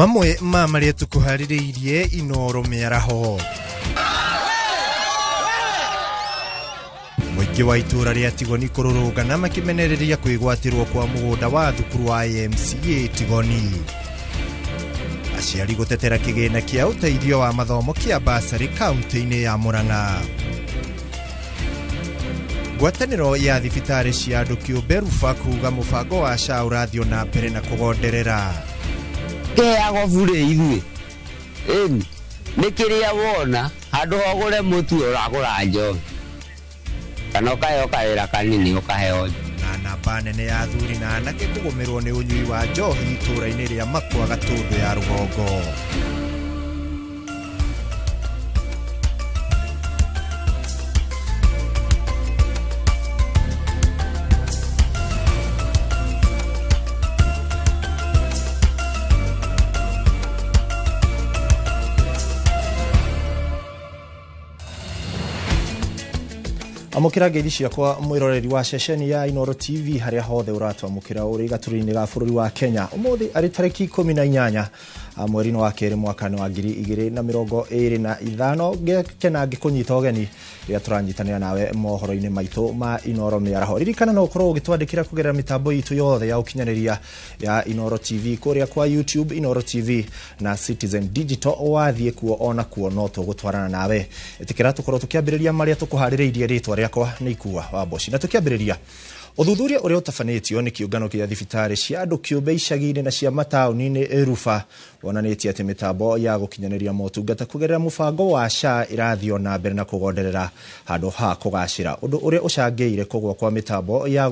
Mamwe ma marĩa tũkũharĩrĩirie Inoro mĩaraho. Mũingĩ wa itũũra rĩa Tigoni kũrũrũngana makĩmenereria kwĩgwatĩrwo kwa mũgũnda wa thukuru wa YMCA Tigoni. Aciari gũtetera kĩgĩna kĩa ũteithio wa mathomo kĩa basarĩ kaunti-inĩ ya Murang'a. Ngwatanĩro ya thibitarĩ cia andũ kĩũmbe Rufa kuga mũbango wa SHA ũrathiĩ na mbere na kũgonderera. Kĩheagwo burĩ ithuĩ ĩni nĩ kĩrĩa wona handũ ha ũgũre mũtu ũragũra njohi kana ũkaheo kawĩra kanini ũkaheo. Na namba nene ya athuri na anake kũgũmĩrwo nĩ ũnyui wa njohi itũũra-inĩ rĩa Makwa Gatũndũ ya rũgongo. Amũkĩra ngeithi ciakwa mwĩroreri wa ceceni ya Inoro TV harĩa hothe ũratwamũkĩra ũrĩ gatũrũ-inĩ ga bũrũri wa Kenya. Ũmũthĩ arĩ tarĩki 18 mweri-inĩ wa kerĩ mwaka-inĩ wa 2025. Ngekena ngĩkũnyita ũgeni rĩrĩa tũranyitanĩra nawe mohoro-inĩ maitũ ma Inoro mĩaraho. Ririkana no ũkorwo ũgĩtwandĩkĩra kũgerera mĩtambo itũ yothe ya ũkinyanĩria ya Inoro TV kũrĩa kwa YouTube Inoro TV na Citizen Digital. Wathiĩ kuo ona kuo no tũgũtwarana nawe. Ĩtĩkĩra tũkorwo tũkĩambĩrĩria marĩa tũkũharĩrĩirie. Rĩtwa rĩakwa nĩ Ikua wa Mboci. Na tũkĩambĩrĩria ũthuthuria ũrĩa ũtabanĩtio nĩ kĩũngano kĩa thibitarĩ cia andũ kĩũmbe icagi-inĩ na cia mataũni-inĩ Rufa wonanĩtie atĩ mĩtambo ya gũkinyanĩria motungata kũgerera mũbango wa SHA ĩrathiĩ na mbere na kũgonderera handũ ha kũgacĩra, ũndũ ũrĩa ũcangĩire kũgwa kwa mĩtambo ya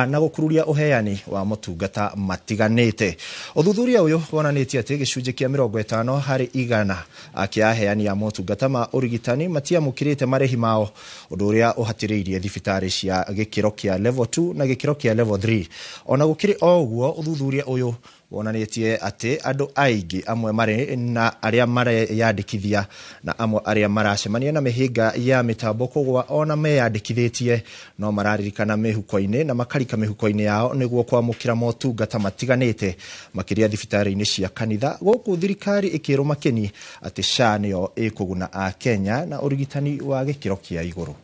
na gũkururia ũheani wa motungata matiganĩte. Ũthuthuria ũyũ wonanĩtie atĩ gĩcunjĩ kĩa 50 harĩ 100 kĩa aheani a motungata ma ũrigitani matiamũkĩrĩte marĩhi mao, ũndũ ũrĩa ũhatĩrĩirie thibitarĩ cia gĩkĩro kĩa level 2 na gĩkĩro kĩa level 3. Ona gũkĩrĩ o ũguo, ũthuthuria ũyũ wonanĩtie atĩ andũ aingĩ amwe marĩ na arĩa mareyandĩkithia na amwe arĩa maracemania na mĩhĩnga ya mĩtambo kũgwa ona meyandĩkithĩtie no mararirikana mĩhuko-inĩ na makarika mĩhuko-inĩ yao nĩguo kwamũkĩra motungata matiganĩte makĩria thibitarĩ-inĩ cia kanitha, gũkũ thirikari ĩkĩrũma kĩni atĩ SHA nĩyo ĩkũguna Akenya na ũrigitani wa gĩkĩro kĩa igũrũ.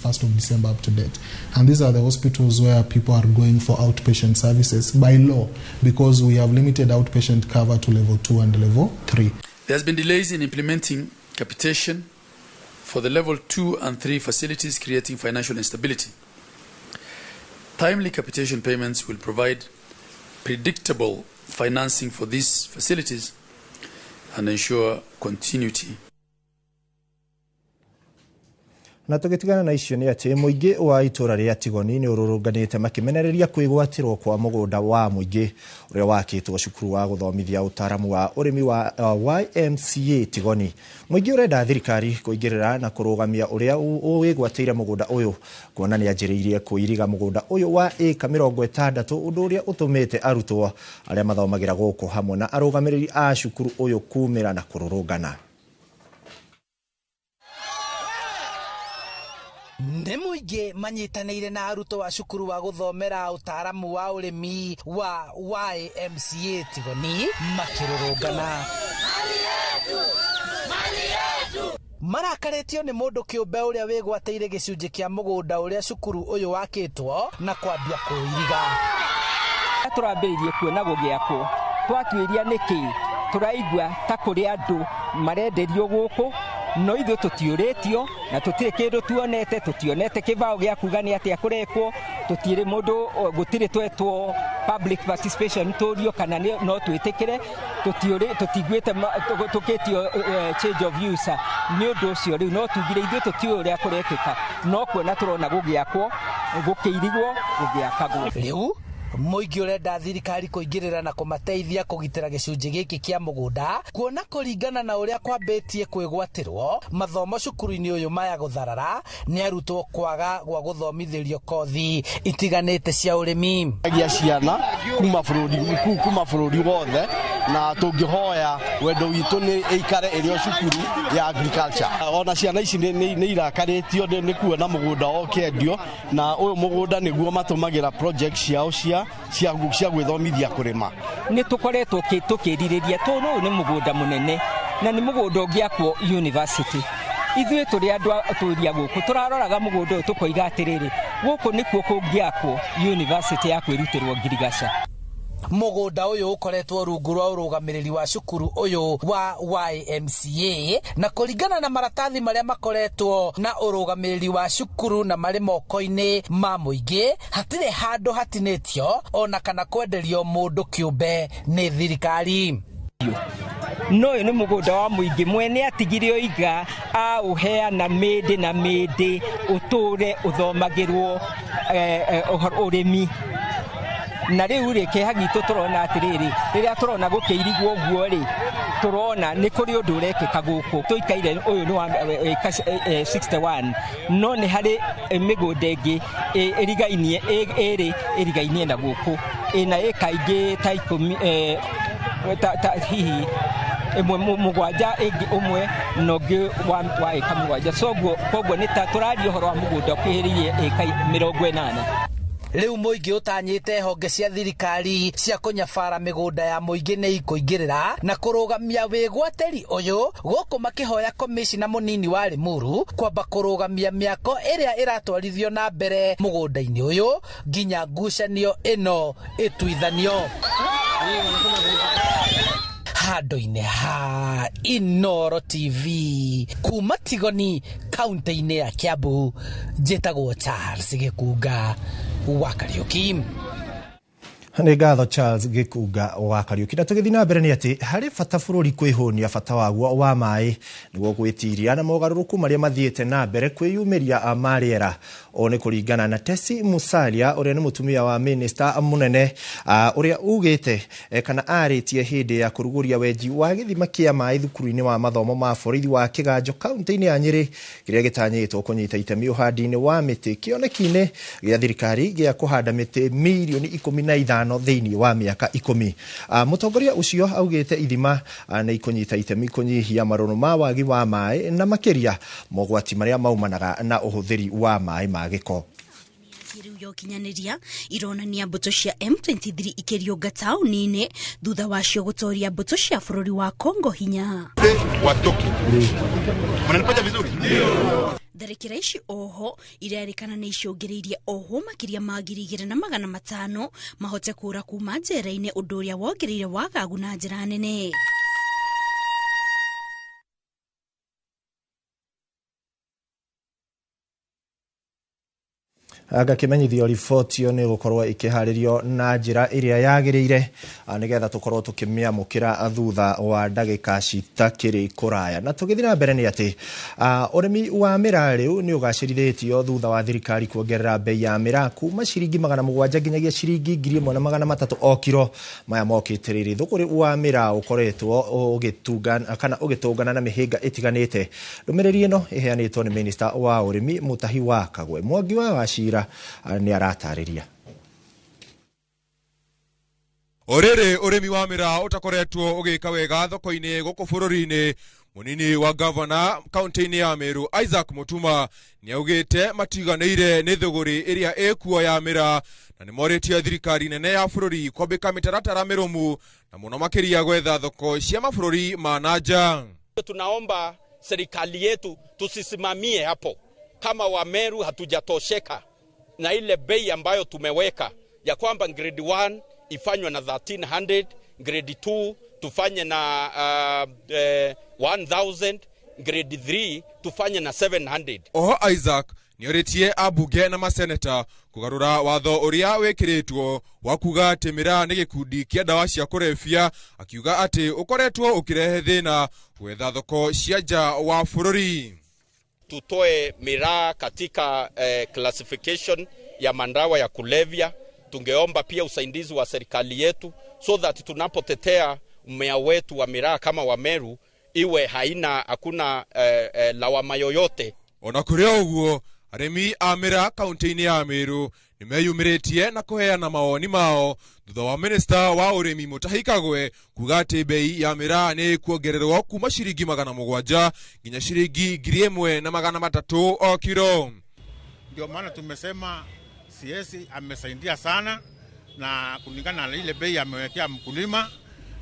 1st of December up to date. And these are the hospitals where people are going for outpatient services by law, because we have limited outpatient cover to level 2 and level 3. There has been delays in implementing capitation for the level 2 and 3 facilities, creating financial instability. Timely capitation payments will provide predictable financing for these facilities and ensure continuity. Na tũgĩtigana na icio nĩ atĩ mũingĩ wa itũũra rĩa Tigoni nĩ ũrũrũnganĩte makĩmenereria kwĩgwatĩrwo kwa mũgũnda wa mũingĩ ũrĩa wakĩtwo cukuru wa gũthomithia ũtaaramu wa ũrĩmi wa YMCA Tigoni. Mũingĩ ũrenda thirikari kũingĩrĩra na kũrũgamia ũrĩa wĩgwatĩire mũgũnda ũyũ, kuona nĩ anjĩrĩirie kũiriga mũgũnda ũyũ wa ĩka 60, ũndũ ũrĩa ũtũmĩte arutwo arĩa mathomagĩra gũkũ hamwe na arũgamĩrĩri a cukuru ũyũ kumĩra na kũrũrũngana. Nĩ mũingĩ manyitanĩire na arutwo a cukuru wa gũthomera ũtaaramu wa ũrĩmi wa YMCA Tigoni makĩrũrũngana. Marakarĩtio nĩ mũndũ kĩũmbe ũrĩa wĩgwatĩire gĩcunjĩ kĩa mũgũnda ũrĩa cukuru ũyũ wakĩtwo na kwambia kũiriga. Tũrambĩrĩirie kuona gũgĩakwo, twatuĩria nĩkĩ tũraigua ta kũrĩ andũ marenderio gũkũ, no ithuĩ tũtiũrĩtio na tũtirĩ kĩndũ tuonete, tũtionete kĩbao gĩa kuga nĩ atĩa kũrekwo, tũtirĩ mũndũ, gũtirĩ twetwo public participation tũrio kana no twĩtĩkĩre, tũtiguĩte tũkĩtio change of use. Nĩ ũndũ ũcio rĩu no tugire ithuĩ tũtiũĩ ũrĩa kũrekĩka, no kuona tũrona gũgĩakwo, gũkĩirigwo, gũgĩakagwo. Rĩu mũingĩ ũrenda thirikari kũingĩrĩra na kũmateithia kũgitĩra gĩcunjĩ gĩkĩ kĩa mũgũnda, kuona kũringana na ũrĩa kwambĩtie kwĩgwatĩrwo mathomo cukuru-inĩ ũyũ maya gũtharara nĩ arutwo kwaga gwa gũthomithĩrio kothi itiganĩte cia ũrĩmi. Agia ciana kuma bũrũri wothe Na tũngĩhoya wendo witũ nĩ ĩikare ĩrĩ o cukuru ya agriculture. Ona ciana ici nĩ irakarĩtio nĩ kuona mũgũnda ũkĩendio, na ũyũ mũgũnda nĩguo matũmagĩra project ciao cia gwĩthomithia kũrĩma. Nĩ tũkoretwo tũkĩrirĩria tondũ ũyũ nĩ mũgũnda mũnene na nĩ mũgũnda ũngĩakwo university. Ithuĩ tũrĩ andũ atũria gũkũ tũraroraga mũgũnda ũyũ tũkoiga atĩrĩrĩ, gũkũ nĩkuo kũngĩakwo university ya kwĩrutĩrwo ngirigaca. Mũgũnda ũyũ ũkoretwo rungu rwa ũrũgamĩrĩri wa cukuru ũyũ wa YMCA, na kũringana na maratathi marĩa makoretwo na ũrũgamĩrĩri wa cukuru na marĩ moko-inĩ ma mũingĩ, hatirĩ handũ hatinĩtio ona kana kwenderio mũndũ kĩũmbe nĩ thirikari. No ũyũ nĩ mũgũnda wa mũingĩ, mwene atigire oiga aũheana mĩndĩ na mĩndĩ ũtũre ũthomagĩrwo ũrĩmi. Na rĩu rĩ, kĩeha gitũ tũrona atĩrĩrĩ, rĩrĩa tũrona gũkĩirigwo ũguo rĩ, tũrona nĩ kũrĩ ũndũ ũrekĩka gũkũ. Tũikaire ũyũ nĩ wa 61, no nĩ harĩ mĩgũnda ĩngĩ ĩrigainie ĩrĩ ĩrigainie na gũkũ ĩna ĩka ingĩ ta ikũmi, ta hihi ĩmwe mũgwanja ĩngĩ ũmwe na ũngĩ wa ĩka mũgwanja. So koguo nĩ ta tũraria ũhoro wa mũgũnda ũkuhĩrĩirie ĩka 80. Rĩu mũingĩ ũtanyĩte honge cia thirikari cia kũnyabara mĩgũnda ya mũingĩ nĩ ikũingĩrĩra na kũrũgamia wĩgwatĩri ũyũ, gũkũ makĩhoya komishina mũnini wa Limuru kwamba kũrũgamia mĩako ĩrĩa ĩratwarithio na mbere mũgũnda-inĩ ũyũ nginya ngucanio ĩno ĩtuithanio. Handũ-inĩ ha Inooro TV kuma Tigoni kaunti-inĩ ya Kiambu, njĩtagwo Charles Gĩkunga wa Kariuki. Nĩ ngatho Charles Gĩkunga wa Kariuki. Na tũgĩthiĩ na mbere nĩ atĩ harĩ bata bũrũri kwĩhũnia bata waguo wa maĩ nĩguo gwĩtiria na mogarũrũku marĩa mathiĩte na mbere kwĩyumĩria ma rĩera. Ũũ nĩ kũringana na Tesi Musalia ũrĩa nĩ mũtumia wa minista mũnene, ũrĩa ugĩte kana arĩtie hĩndĩ ya kũrugũria wenji wa gĩthima kĩa maĩ thukuru-inĩ wa mathomo ma borithi wa Kĩganjo kaunti-inĩ ya Nyĩrĩ, kĩrĩa gĩtanyĩtwo kũnyita itemi ũhandi-inĩ wa mĩtĩ kĩoneki-inĩ gĩa thirikari gĩa kũhanda mĩtĩ mirioni 15 thĩinĩ wa mĩaka 10. Mũtongoria ũcio augĩte ithima nĩ ikũnyita itemi kũnyihia marũrũ ma wagi wa maĩ na makĩria mogwati marĩa maumanaga na ũhũthĩri wa maĩ ma gĩko. Yokinyanĩria ironania mbũtũ cia M23 ikĩriũnga taũni-inĩ thutha wacio gũtoria mbũtũ cia bũrũri wa Congo hinya. Tharĩkĩra ici oho irerĩkana nĩ icũngĩrĩirie ohwo makĩria ma 2,500 mahote kũra kuma njera-inĩ, ũndũ ũrĩa wongereire wagagu na njĩra nene. Ngakĩmenyithio riboti ĩyo nĩ gũkorwo ĩkĩharĩrio na njĩra ĩrĩa yagĩrĩire nĩgetha tũkorwo tũkĩmĩamũkĩra thutha wa ndagĩka citakĩrĩ kũraya. Na tũgĩthiĩ na mbere nĩ atĩ ũrĩmi wa mĩraa rĩu nĩ ũgacĩrithĩtio thutha wa thirikari kuongerera bei ya mĩraa kuma ciringi 700 nginyagia ciringi 1300 o kiro. Maya mokĩte rĩrĩ thũgũrĩ wa mĩraa ũkoretwo ũgĩtungana kana ũgĩtũngana na mĩhĩnga ĩtiganĩte. Ndũmĩrĩri ĩno ĩheanĩtwo nĩ minista wa ũrĩmi Mutahi wa Kagwe. Mwangi wa Wachira nĩ aratarĩria. O rĩrĩ ũrĩmi wa mĩraa ũtakoretwo ũgĩka wega thoko-inĩ gũkũ bũrũri-inĩ, mũnini wa gavana kaunti-inĩ ya Meru Isaac Mutuma nĩaugĩte matiganĩire nĩ thũgũrĩ ĩrĩa ĩkuo ya mĩraa, na nĩmorĩtie thirikari nene ya bũrũri kwambĩka mĩtaratara mĩrũmu na mũno makĩria gwetha thoko cia mabũrũri ma na nja. Tunaomba serikali yetu tusisimamie hapo. Kama wa Meru hatujatosheka na ile bei ambayo tumeweka ya kwamba grade 1 ifanywe na 1300, grade 2 tufanye na 1000, grade 3 tufanye na 700. Oho Isaac nĩorĩtie ambunge na maseneta kũgarũra watho ũrĩa wĩkĩrĩtwo wa kuga atĩ mĩraa nĩ gĩkundi kĩa ndawa cia kũrebia, akiuga atĩ ũkoretwo ũkĩrehe thĩna gwetha thoko cia nja wa bũrũri. Tutoe miraa katika classification ya mandawa ya kulevya. Tungeomba pia usaidizi wa serikali yetu so that tunapotetea mmea wetu wa miraa kama wa Meru iwe haina hakuna lawama yoyote. Ona kũrĩ ũguo Arĩmi a mĩraa kaunti-inĩ ya Meru nĩmeyumĩrĩtie na kũheana mawoni mao thutha wa minista wa ũrĩmi Mutahi Kagwe kuga atĩ bei ya mĩraa nĩ ĩkuongererwo kuma ciringi 700 nginya ciringi 1300 o kiro. Ndio maana tumesema CS amesaidia sana na kulingana na ile bei amewekea mkulima,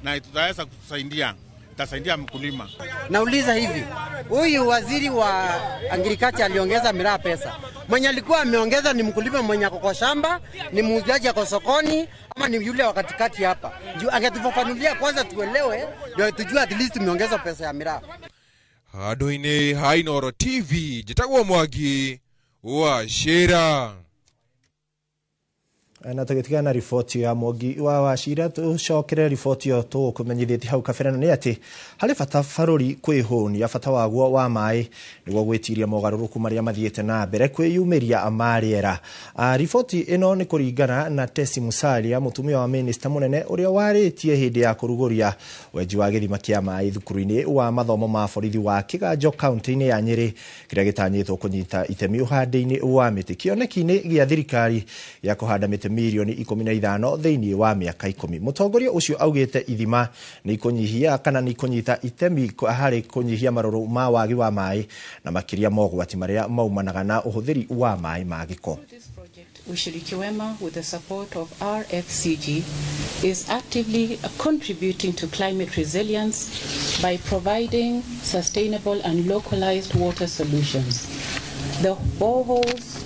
na tutaweza kutusaidia, itasaidia mkulima. Nauliza hivi, huyu waziri wa agriculture aliongeza miraa pesa. Mwenye alikuwa ameongeza ni mkulima mwenye ako kwa shamba, ni muuzaji ako sokoni, ama ni yule wa katikati hapa? Juu angetufafanulia kwanza tuelewe, ndio tujue at least tumeongeza pesa ya miraa. Handũ-inĩ ha Inooro TV, njĩtagwo Mwangi wa Shira. Na tũgĩtigana na riboti ya Mwangi wa Wachira, tũcokere riboti ĩyo tũgũkũmenyithĩtie hau kabere, na nĩ atĩ harĩ bata bũrũri kwĩhũnia bata waguo wa maĩ nĩguo gwĩtiria mogarũrũku marĩa mathiĩte na mbere kwĩyumĩria ma rĩera. Riboti ĩno nĩ kũringana na Tesi Musalia, mũtumia wa minista mũnene ũrĩa warĩtie hĩndĩ ya kũrugũria wenji wa gĩthima kĩa maĩ thukuru-inĩ wa mathomo ma borithi wa Kĩganjo kaunti-inĩ ya Nyĩrĩ, kĩrĩa gĩtanyĩtwo kũnyita itemi ũhandi-inĩ wa mĩtĩ kĩoneki-inĩ gĩa thirikari gĩa kũhanda mĩtĩ milioni 15 thĩinĩ wa mĩaka 10. Mũtongoria ũcio augĩte ithima nĩ ikũnyihia kana nĩ ikũnyita itemi harĩ kũnyihia marũrũ ma wagi wa maĩ na makĩria mogwati marĩa maumanaga na ũhũthĩri wa maĩ ma gĩko. Ushiriki Wema, with the support of RFCG, is actively contributing to climate resilience by providing sustainable and localized water solutions. The boreholes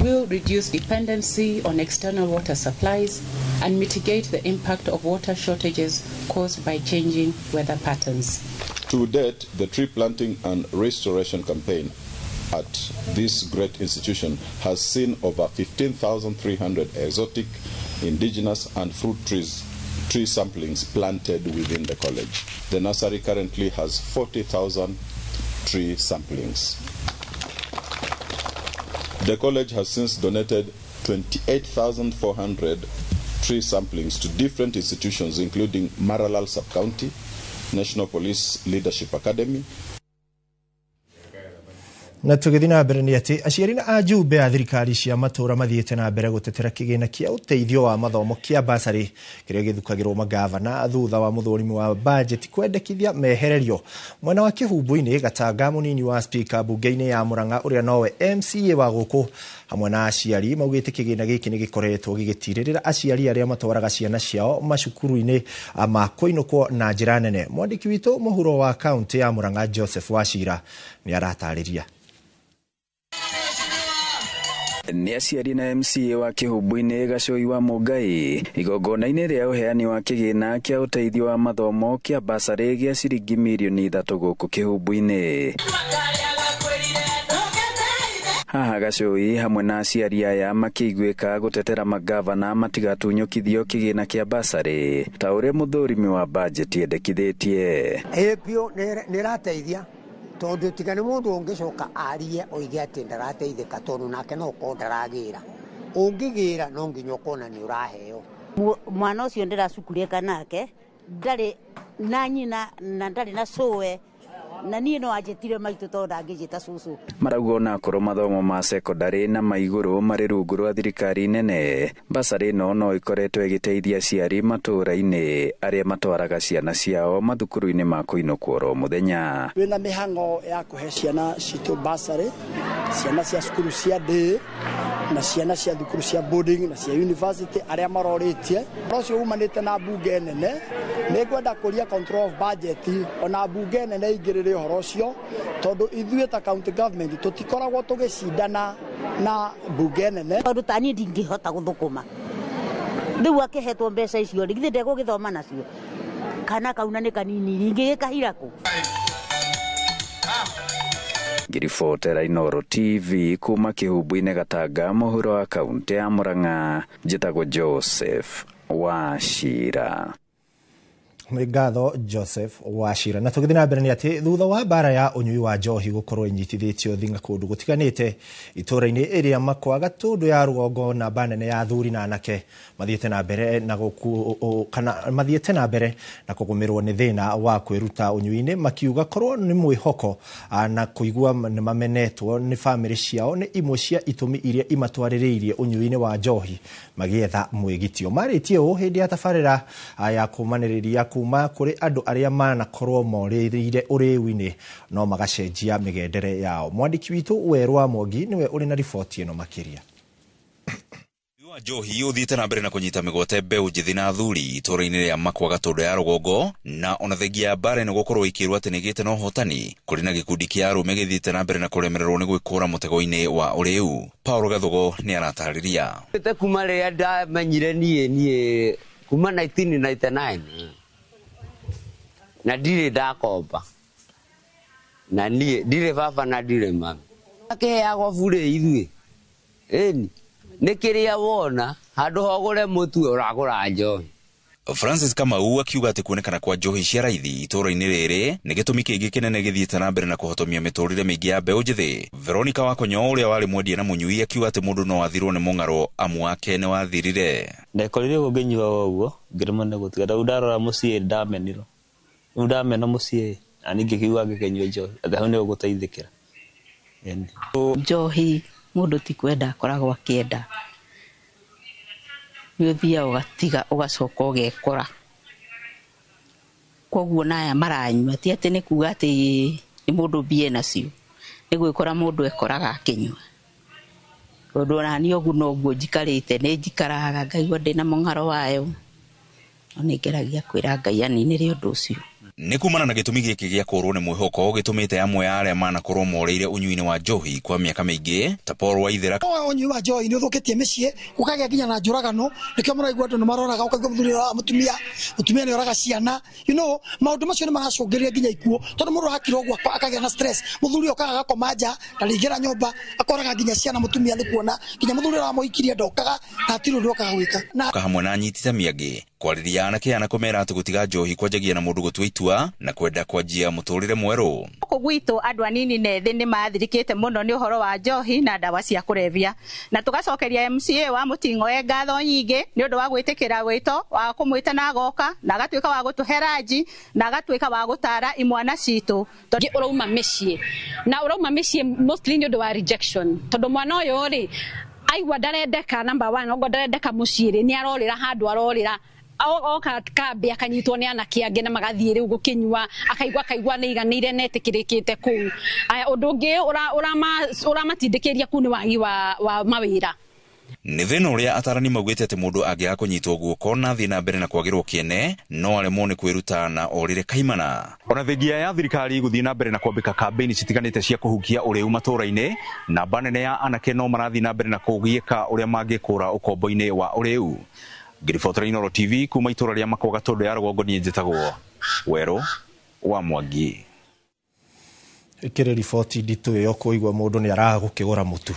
will reduce dependency on external water supplies and mitigate the impact of water shortages caused by changing weather patterns. To date, the tree planting and restoration campaign at this great institution has seen over 15,300 exotic, indigenous and fruit tree samplings planted within the college. The nursery currently has 40,000 tree samplings. The college has since donated 28,400 tree samplings to different institutions, including Maralal Sub-County, National Police Leadership Academy. Na tũgĩthiĩ na mbere nĩ atĩ aciari na ajumbe a thirikari cia matũũra mathiĩte na mbere gũtetera kĩgĩna kĩa ũteithio wa mathomo kĩa basarĩ kĩrĩa gĩthukagĩrwo magavana thutha wa mũthũrimi wa bajeti kwendekithia mehererio. Mwena wa Kĩhumbu-inĩ, Gatanga mũnini wa spika mbunge-inĩ ya Murang'a ũrĩa nowe MCA wa gũkũ hamwe na aciari maugĩte kĩgĩna gĩkĩ nĩ gĩkoretwo gĩgĩtirĩrĩra aciari arĩa matwaraga ciana ciao macukuru-inĩ ma kũinũkwo na njĩra nene. Mwandĩki witũ mũhuro wa kaũntĩ ya Murang'a Joseph Wachira nĩ aratarĩria. Nĩ aciari na MCA wa Kĩhumbu-inĩ Gacũi wa Mũngai igongona-inĩ rĩa ũheani wa kĩgĩna kĩa ũteithio wa mathomo kĩa basarĩ gĩa ciringi mirioni 3 gũkũ Kĩhumbu-inĩ. Haha Gacũi hamwe na aciari aya makĩiguĩka gũtetera magavana matigatunyũkithio kĩgĩna kĩa basarĩ ta ũrĩa mũthũrimi wa bajeti endekithĩtie. Ĩ biũ nĩ ĩrateithia tondu tiga nĩ mũndũ ũngĩcoka arie oige atĩ ndarateithĩka tondu nake no ũkorwo ndaragĩra, ũngĩgĩra no nginya ũkona nĩ ũraheo. Mwana ũcio ndĩracukurĩka nake ndarĩ na nyina na ndarĩ na cũwe na niĩ no anjĩtire maitũ tondũ ndangĩnjĩta cũcũ. Marauga ona akorwo mathomo ma sekondarĩ na ma igũrũ marĩ rungu rwa thirikari nene, basarĩ ĩno no ĩkoretwo ĩgĩteithia aciari matũũra-inĩ arĩa matwaraga ciana ciao mathukuru-inĩ ma kũinũkwo oro mũthenya. Twĩna mĩhang'o ya kũhe ciana citũ basarĩ, ciana cia cukuru cia day na ciana cia thukuru cia boarding na cia university arĩa marorĩtie. Ũhoro ũcio umanĩte na mbunge nene, nĩ ngwenda kũria control of budget ona mbunge nene ingĩrĩre ũhoro ũcio tondũ ithuĩ ta county government tũtikoragwo tũgĩcindana na mbunge nene. Tondũ ta niĩ ndingĩhota gũthũkũma rĩu akĩhetwo mbeca icio rĩ, githĩ ndegũgĩthoma nacio? Kana kauna nĩ kanini ingĩgĩkahira kũ? Ngĩribotera Inooro TV kuma Kĩhumbu-inĩ Gatanga mũhuro wa kaũntĩ ya Murang'a, njĩtagwo Joseph Wachira. Nĩ ngatho Joseph Wachira. Na tũgĩthiĩ na mbere nĩ atĩ thutha wa mbara ya ũnyui wa njohi gũkorwo ĩnyitithĩtio thinga kũndũ gũtiganĩte itũũra-inĩ ĩrĩa Makwa Gatũndũ ya rũgongo, namba nene ya athuri na anake mathiĩte na mbere na kana mathiĩte na mbere na kũgũmĩrwo nĩ thĩna wa kwĩruta ũnyui-inĩ, makiuga korwo nĩ mwĩhoko na kũigua nĩ mamenetwo nĩ bamĩrĩ ciao nĩ imwe cia itũmi iria imatwarĩrĩirie ũnyui-inĩ wa njohi magĩetha mwĩgitio. Marĩtie ũũ hĩndĩ ya tabarĩra ya kũmanĩrĩria kuma kũrĩ andũ arĩa manakorwo morĩrĩire ũrĩu-inĩ no magacenjia mĩgendere yao. Mwandĩki witũ Werũ wa Mwangi nĩwe ũrĩ na riboti ĩno makĩria. Wa njohi ũthiĩte na mbere na kũnyita mĩgwate mbeũ njĩthĩ na athuri itũũra-inĩ rĩa Makwa Gatũndũ ya rũgongo, na ona thengia ya mbara ĩno gũkorwo ĩkĩrwo atĩ nĩgĩte na ũhotani, kũrĩ na gĩkundi kĩa arũme gĩthiĩte na mbere na kũremererwo nĩ gwĩkũra mũtego-inĩ wa ũrĩu. Paul Gathugo nĩ aratarĩria. Kuma rĩrĩa ndamenyire niĩ kuma 1999 na ndirĩ ndakomba na niĩ ndirĩ baba na ndirĩ mami. Akĩheagwo burĩ ithuĩ ĩni nĩ kĩrĩa wona handũ ha ũgũre mũtu ũragũra njohi. Francis Kamau akiuga atĩ kuonekana kwa njohi cia raithi itũũra-inĩ rĩrĩ nĩ gĩtũmi kĩngĩ kĩnene gĩthiĩte na mbere na kũhotomia mĩtũrĩre mĩingĩ ya mbeũ njĩthĩ. Veronica Wakonyo ũrĩa warĩ mwendia na mũnyui akiuga atĩ mũndũ no athirwo nĩ mũng'aro amu wake nĩ wathirire. Ndekorire ũguo ngĩnyua ũguo ngĩremwo nĩ gũtiga. Rĩu ndarora mũciĩ ndamenirwo, rĩu ndamena mũciĩ na niĩ ngĩkiuga ngĩkĩnyua njohi atĩ hau nĩho ngũteithĩkĩra. Njohi mũndũ ti kwenda akoragwo akĩenda, nĩ ũthiaga ũgatiga ũgacoka ũgekora. Koguo na aya maranyua ti atĩ nĩ kuga atĩ nĩ mũndũ mbie nacio, nĩ gwĩkora mũndũ ekoraga akĩnyua. Tondũ ona niĩ ũguo noguo njikarĩte, nĩ njikaraga ngaigua ndĩna mũng'aro wayo, no nĩ ngeragia kwĩra Ngai aninĩre ũndũ ũcio. Nĩ kumana na gĩtũmi gĩkĩ gĩa kũrwo nĩ mwĩhoko gĩtũmĩte amwe a arĩa manakorwo morĩire ũnyui-inĩ wa njohi kwa mĩaka mĩingĩ ta Paul Waithera. Ũnyui wa njohi nĩ ũthũkĩtie mĩciĩ, gũkagĩa nginya na njũragano, nĩkĩo mũraigua andũ nĩ maroraga, ũkaigua mũthuri nĩoraga mũtumia, mũtumia nĩoraga ciana. You know, maũndũ macio nĩ maracũngĩrĩria nginya ikuũ, tondũ mũndũ akira ũguo akagĩa na stress, mũthuri okaga agakoma nja, ndarĩingĩra nyũmba, akoraga nginya ciana mũtumia nĩ kuona, nginya mũthuri ũrĩa wamũhikirie ndokaga, na hatirĩ ũndũ okaga gwĩka. Na hamwe na anyititami angĩ kwarĩria anake ana kũmera atĩ gũtiga njohi kwanjagia na mũndũ gũtua itua na kwenda kwanjia mũtũrĩre mwerũ. Gũkũ gwitũ andũ anini na ethĩ nĩ mathirikĩte mũno nĩ ũhoro wa njohi na ndawa cia kũrebia, na tũgacokeria MCA wa Mũting'oe ngatho nyingĩ nĩ ũndũ wa gwĩtĩkĩra wĩto wa kũmwĩta na agoka na agatuĩka wa gũtũhe ranji na agatuĩka wa gũtara imwana citũ. Tondũ ũrauma mĩciĩ na ũrauma mĩciĩ mostly nĩ ũndũ wa rejection, tondũ mwana ũyũ rĩ aigua ndarendeka number 1, ogo ndarendeka mũciĩ rĩ nĩ arorĩra handũ arorĩra oka kambi akanyitwo nĩ anake angĩ na magathiĩ rĩu gũkĩnyua, akaigua nĩ iganĩire na etĩkĩrĩkĩte kũu. Aya ũndũ ũngĩ ũramatindĩkĩria kũu nĩ wagi wa mawĩra. Nĩ thĩna ũrĩa atarani maugĩte atĩ mũndũ angĩaga kũnyitwo guoko na athiĩ na mbere na kwagĩrwo kĩene no aremwo nĩ kwĩruta na orĩre kaimana. Ona thengia ya thirikari gũthiĩ na mbere na kwambĩka kambĩini citiganĩte cia kũhukia ũrĩu matũũra-inĩ, namba nene ya anake no marathiĩ na mbere na kũgiĩka ũrĩa mangĩkũra ũkombo-inĩ wa ũrĩu. Ngĩribotera Inooro TV kuma itũũra rĩa Makwa Gatũndũ ya rũgongo, niĩ njĩtagwo Werũ wa Mwangi. Ĩkĩrĩ riboti nditũ ĩyo kũigua mũndũ nĩ aragũkĩgũra mũtu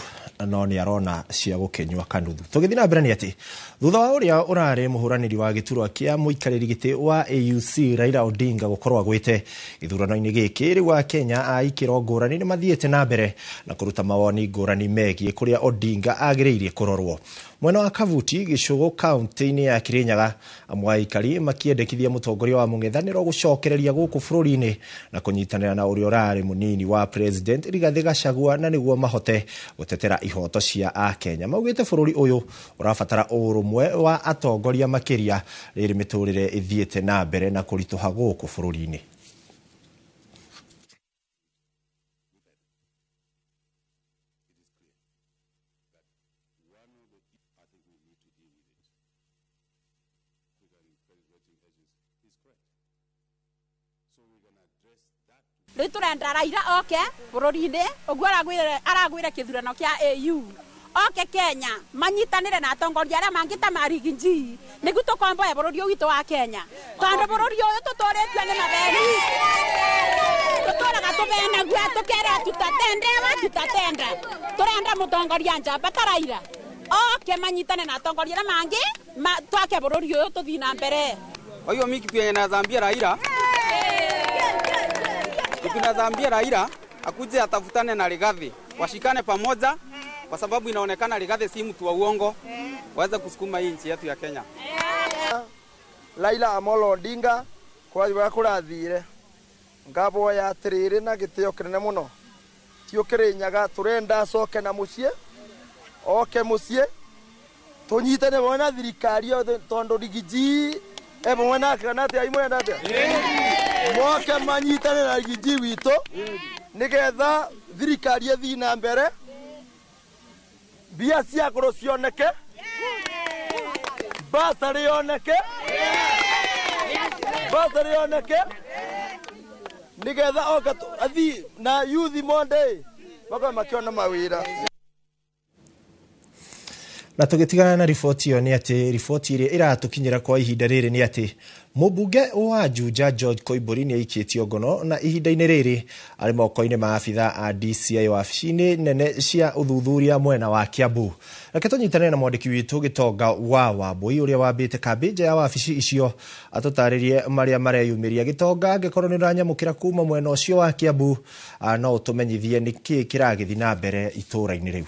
no nĩ arona cia gũkĩnyua kanuthu. Tũgĩthiĩ na mbere nĩ atĩ thutha wa ũrĩa ũrarĩ mũhũranĩri wa gĩturwa kĩa mũikarĩri gĩtĩ wa AUC Raila Odinga gũkorwo agwĩte gĩthurano-inĩ gĩkĩ, rĩu Akenya a ikĩro ngũrani nĩ mathiĩte na mbere na kũruta mawoni ngũrani megiĩ kũrĩa Odinga agĩrĩire kũrorwo. Mwena wa Kabuti gĩcũgũ kaunti-inĩ ya Kirinyaga, amwe a aikari makĩendekithia mũtongoria wa mũng'ethanĩro gũcokereria gũkũ bũrũri-inĩ na kũnyitanĩra na ũrĩa ũrarĩ mũnini wa president Rigathĩ Gachagua na nĩguo mahote gũtetera ihoto cia Akenya. Maugĩte bũrũri ũyũ ũrabatara ũrũmwe wa atongoria makĩria rĩrĩ mĩtũrĩre ĩthiĩte na mbere na kũritũha gũkũ bũrũri-inĩ. Rĩu tũrenda Raila oke bũrũri-inĩ ũguo aragwĩre kĩthurano kĩa AU oke Kenya manyitanĩre na atongoria arĩa mangĩ ta Marigi G nĩguo tũkomboe bũrũri ũyũ witũ wa Kenya, tondũ bũrũri ũyũ tũtũrĩtio nĩ matheni, tũtũraga tũbenagua tũkera tutatendewa tutatenda. Tũrenda mũtongoria njamba ta Raila oke manyitane na atongoria arĩa mangĩ twake bũrũri ũyũ tũthiĩ na mbere. Kwa hiyo mimi kitu yenye nazaambia Raila, kitu nazaambia Raila akuje atafutane na Rigathi, washikane pamoja, kwa sababu inaonekana Rigathi si mtu wa uongo, waweze kusukuma hii nchi yetu ya Kenya. Raila Amolo Odinga kwa ũrĩa kũrathire ngaboya atĩrĩrĩ na gĩtĩo kĩnene mũno ti ũkĩrĩnyaga tũrenda acoke na mũciĩ oke mũciĩ tũnyitane hamwe na thirikari yothe tondũ Rigiji e hamwe nake kana atĩa imwenda atĩa moke manyitane na Rigiji witũ nĩgetha thirikari ĩthiĩ na mbere mbia cia goro cioneke basarĩ yoneke basarĩ yoneke nĩgetha oka athi na yuthi monde makorwo makĩona mawĩra. Na tũgĩtigana na riboti ĩyo nĩ atĩ riboti ĩrĩa ĩratũkinyĩra kwa ihinda rĩrĩ nĩ atĩ mũmbunge wa Juja George Koimbũri nĩ aikĩtio ngono na ihinda-inĩ rĩrĩ arĩ moko-inĩ ma abithaa a DCI wabici-inĩ nene cia ũthuthuria mwena wa Kiambu. Reke tũnyitanĩre na mwandĩki witũ Gĩtonga wa Wambui ũrĩa wambĩte kambĩ nja ya wabici icio atũtarĩrie marĩa mareyumĩria. Gĩtonga, angĩkorwo nĩ ũranyamũkĩra kuma mwena ũcio wa Kiambu, no ũtũmenyithie nĩkĩĩ kĩragĩthiĩ na mbere itũũra-inĩ rĩu.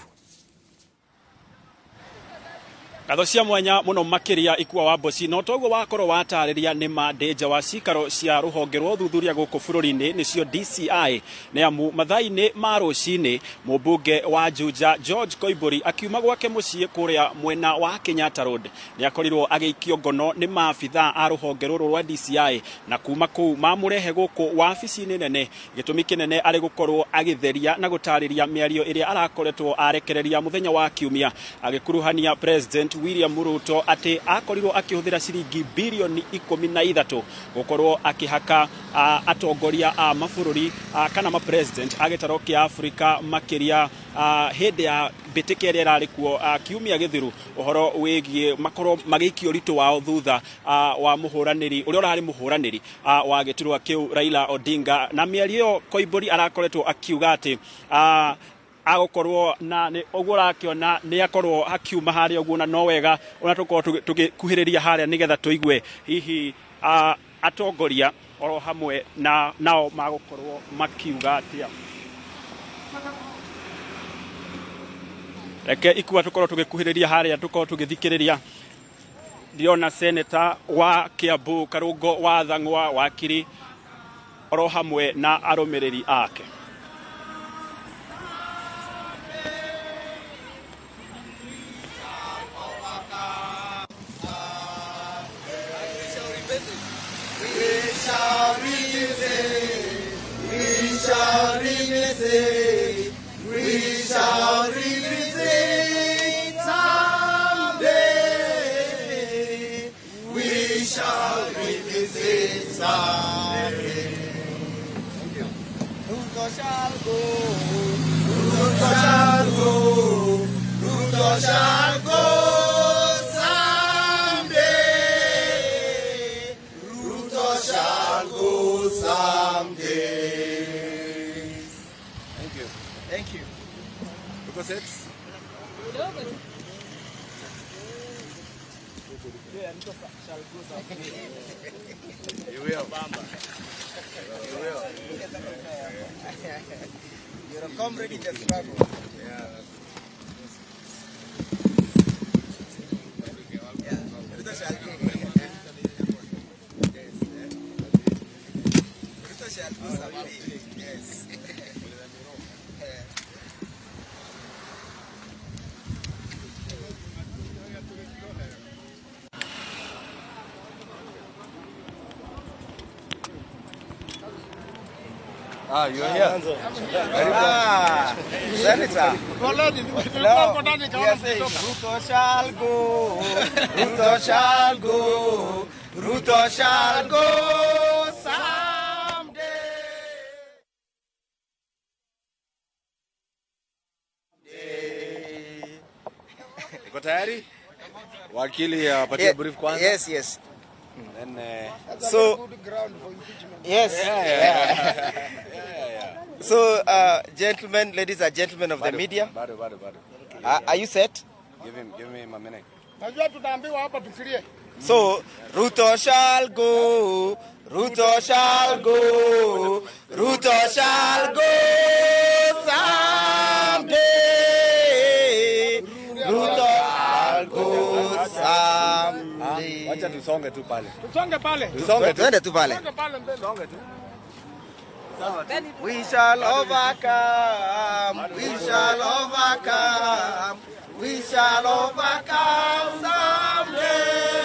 Ngatho cia mwanya muno makiria Ikua wa Mboci no toguo wakorwo watarĩria nĩ ma ndĩ wa cikaro cia rũhonge rwa ũthuthuria gũkũ bũrũri-inĩ nĩcio DCI nĩ amu mathaa-inĩ ma rũcinĩ mũmbunge wa Juja George Koimbũri akiuma gwake mũciĩ kũrĩa mwena wa Kenyatta Road nĩ akorirwo agĩikio ngono nĩ maabithaa a rũhonge rũrũ rwa DCI na kuma kũu mamũrehe gũkũ wabici-inĩ nene. Gĩtũmi kĩnene arĩ gũkorwo agĩtheria na gũtarĩria mĩario ĩrĩa arakoretwo arekereria mũthenya wa kiumia agĩkuruhania President William Ruto atĩ akorirwo akĩhũthĩra ciringi bilioni 13 gũkorwo akĩhaka atongoria a mabũrũri kana ma president a gĩtaro kĩa Afrika makĩria hĩndĩ ya mbĩtĩka ĩrĩa ĩrarĩ kuo kiumia gĩthiru ũhoro wĩgiĩ makorwo magĩikio ũritũ wao thutha wa mũhũranĩri ũrĩa ũrarĩ mũhũranĩri wa gĩturwa kĩu Raila Odinga. Na mĩario ĩyo Koimbũri arakoretwo akiuga atĩ agokorwo na nĩ ũguo ũrakĩona nĩ akorwo akiuma harĩa ũguo na no wega ona tũkorwo tũgĩkuhĩrĩria harĩa nĩgetha tũigue hihi atongoria oro hamwe na nao magũkorwo makiuga atĩa. Reke Ikua tũkorwo tũgĩkuhĩrĩria harĩa tũkorwo tũgĩthikĩrĩria. Ndĩrona seneta wa Kiambu Karungo wa Thang'wa wakiri oro hamwe na arũmĩrĩri ake. We shall revisit someday. We shall revisit someday. Thank you. Ruto shall go. Ruto shall go. Ruto shall go someday. Ruto shall go someday. Thank you. Thank you. Because it's you will. You will. You're a comrade in the struggle. Yeah. Ruto shall go. Yes. Ruto shall go someday. Yes. Ah, you're here. Senator. No, we are saying Ruto shall go, Ruto shall go, Ruto shall go someday. Uko tayari? Wakili apatie brief kwanza. Yes, yes. Then so yes. Yeah. So gentlemen, ladies and gentlemen of the media. Bado. Are you set? Give him a minute. Najua tutaambiwa hapa tukilie. So Ruto shall go, Ruto shall go, Ruto shall go someday. Ruto shall go someday. Wacha tusonge tu pale. Tusonge pale. Tusonge tu. Twende tu pale. Tusonge pale mbele. Tusonge tu. We shall overcome, we shall overcome, we shall overcome someday.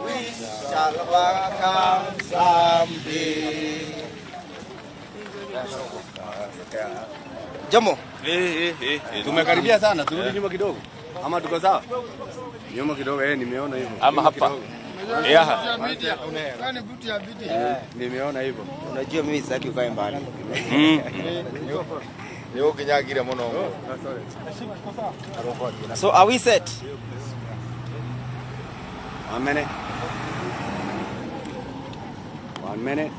We shall overcome someday. Jomo. Tumekaribia sana, turudi nyuma kidogo. Ama tuko sawa? Nyuma kidogo, nimeona hivyo. Ama hapa. Nimeona hivyo. Unajua mimi sitaki ukae mbali. Ni ukinyagire muno. So are we set? 1 minute. 1 minute.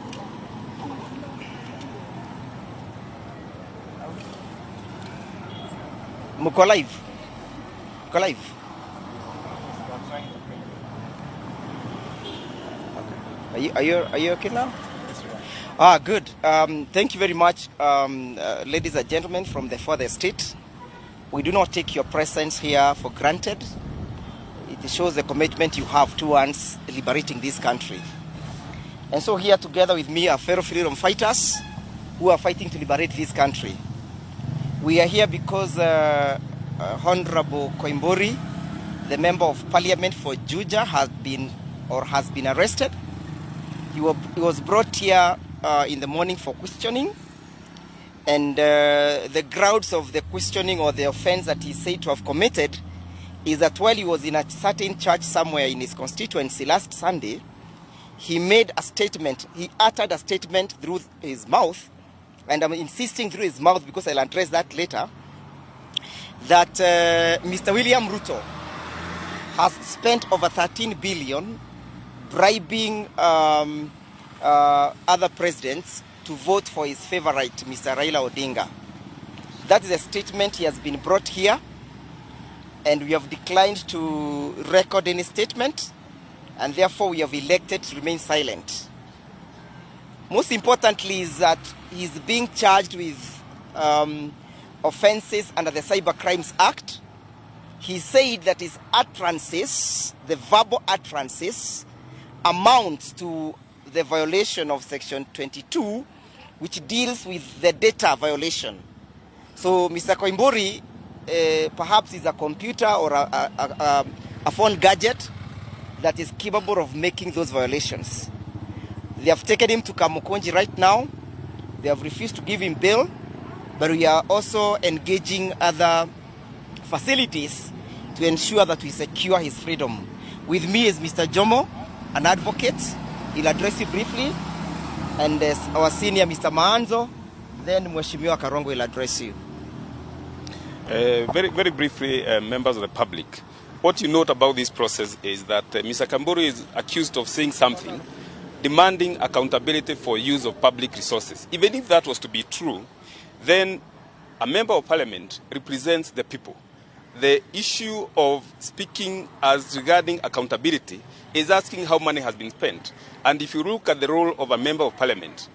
Mko live? Mko live? Are you okay now? Ah, good. Thank you very much, ladies and gentlemen from the Fourth Estate. We do not take your presence here for granted. It shows the commitment you have towards liberating this country. And so here together with me are fellow freedom fighters who are fighting to liberate this country. We are here because Honorable Koimburi, the Member of Parliament for Juja, has been arrested. He was brought here in the morning for questioning, and the grounds of the questioning or the offense that he said to have committed is that while he was in a certain church somewhere in his constituency last Sunday, he made a statement. He uttered a statement through his mouth, and I'm insisting through his mouth because I'll address that later, that Mr. William Ruto has spent over 13 billion bribing other presidents to vote for his favorite, Mr. Raila Odinga. That is a statement he has been brought here, and we have declined to record any statement, and therefore we have elected to remain silent. Most importantly is that he is being charged with offenses under the Cyber Crimes Act. He said that his utterances, the verbal utterances, amount to the violation of Section 22, which deals with the data violation. So Mr. Koimburi perhaps is a computer or a phone gadget that is capable of making those violations. They have taken him to Kamukunji right now. They have refused to give him bail, but we are also engaging other facilities to ensure that we secure his freedom. With me is Mr. Jomo, an advocate. He'll address you briefly. And our senior, Mr. Maanzo, then Mheshimiwa Karongo will address you. Very, very briefly, members of the public, what you note about this process is that Mr. Kamburu is accused of saying something, demanding accountability for use of public resources. Even if that was to be true, then a member of parliament represents the people. The issue of speaking as regarding accountability is asking how money has been spent. And if you look at the role of a member of parliament,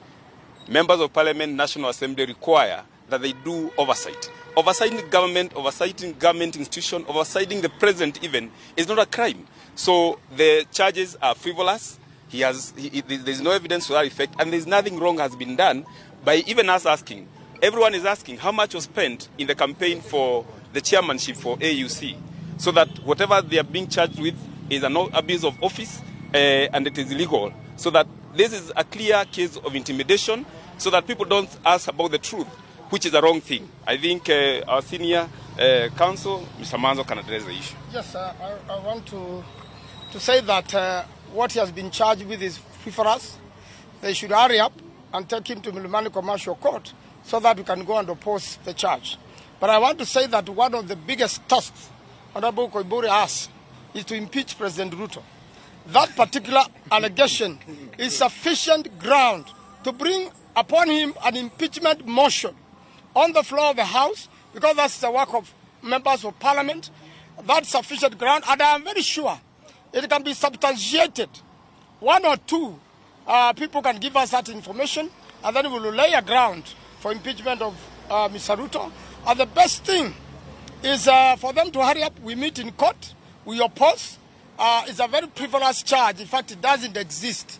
members of parliament, National Assembly require that they do oversight. Oversighting government, oversighting government institution, oversighting the president even is not a crime. So the charges are frivolous. There's no evidence to that effect, and there's nothing wrong has been done by even us asking. Everyone is asking how much was spent in the campaign for the chairmanship for AUC, so that whatever they are being charged with is an abuse of office and it is illegal. So that this is a clear case of intimidation, so that people don't ask about the truth, which is the wrong thing. I think our senior counsel, Mr. Manzo, can address the issue. Yes, I want to say that what he has been charged with is frivolous. They should hurry up and take him to Milimani Commercial Court so that we can go and oppose the charge. But I want to say that one of the biggest tasks Honorable Koimburi has is to impeach President Ruto. That particular allegation is sufficient ground to bring upon him an impeachment motion on the floor of the House, because that's the work of members of Parliament. That's sufficient ground, and I am very sure It can be substantiated. One or two people can give us that information, and then we will lay a ground for impeachment of Mr. Ruto. And the best thing is for them to hurry up. We meet in court, we oppose. It's a very frivolous charge. In fact, it doesn't exist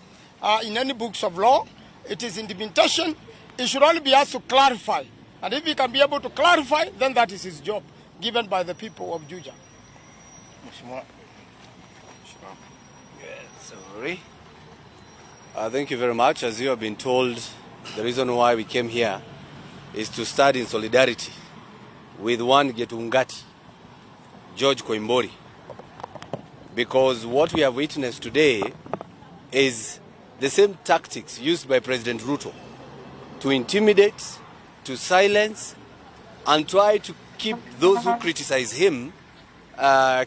in any books of law. It is intimidation. It should only be asked to clarify. And if he can be able to clarify, then that is his job, given by the people of Juja. Sorry. Thank you very much. As you have been told, the reason why we came here is to stand in solidarity with one Gitungati, George Koimburi. Because what we have witnessed today is the same tactics used by President Ruto to intimidate, to silence, and try to keep those who criticize him,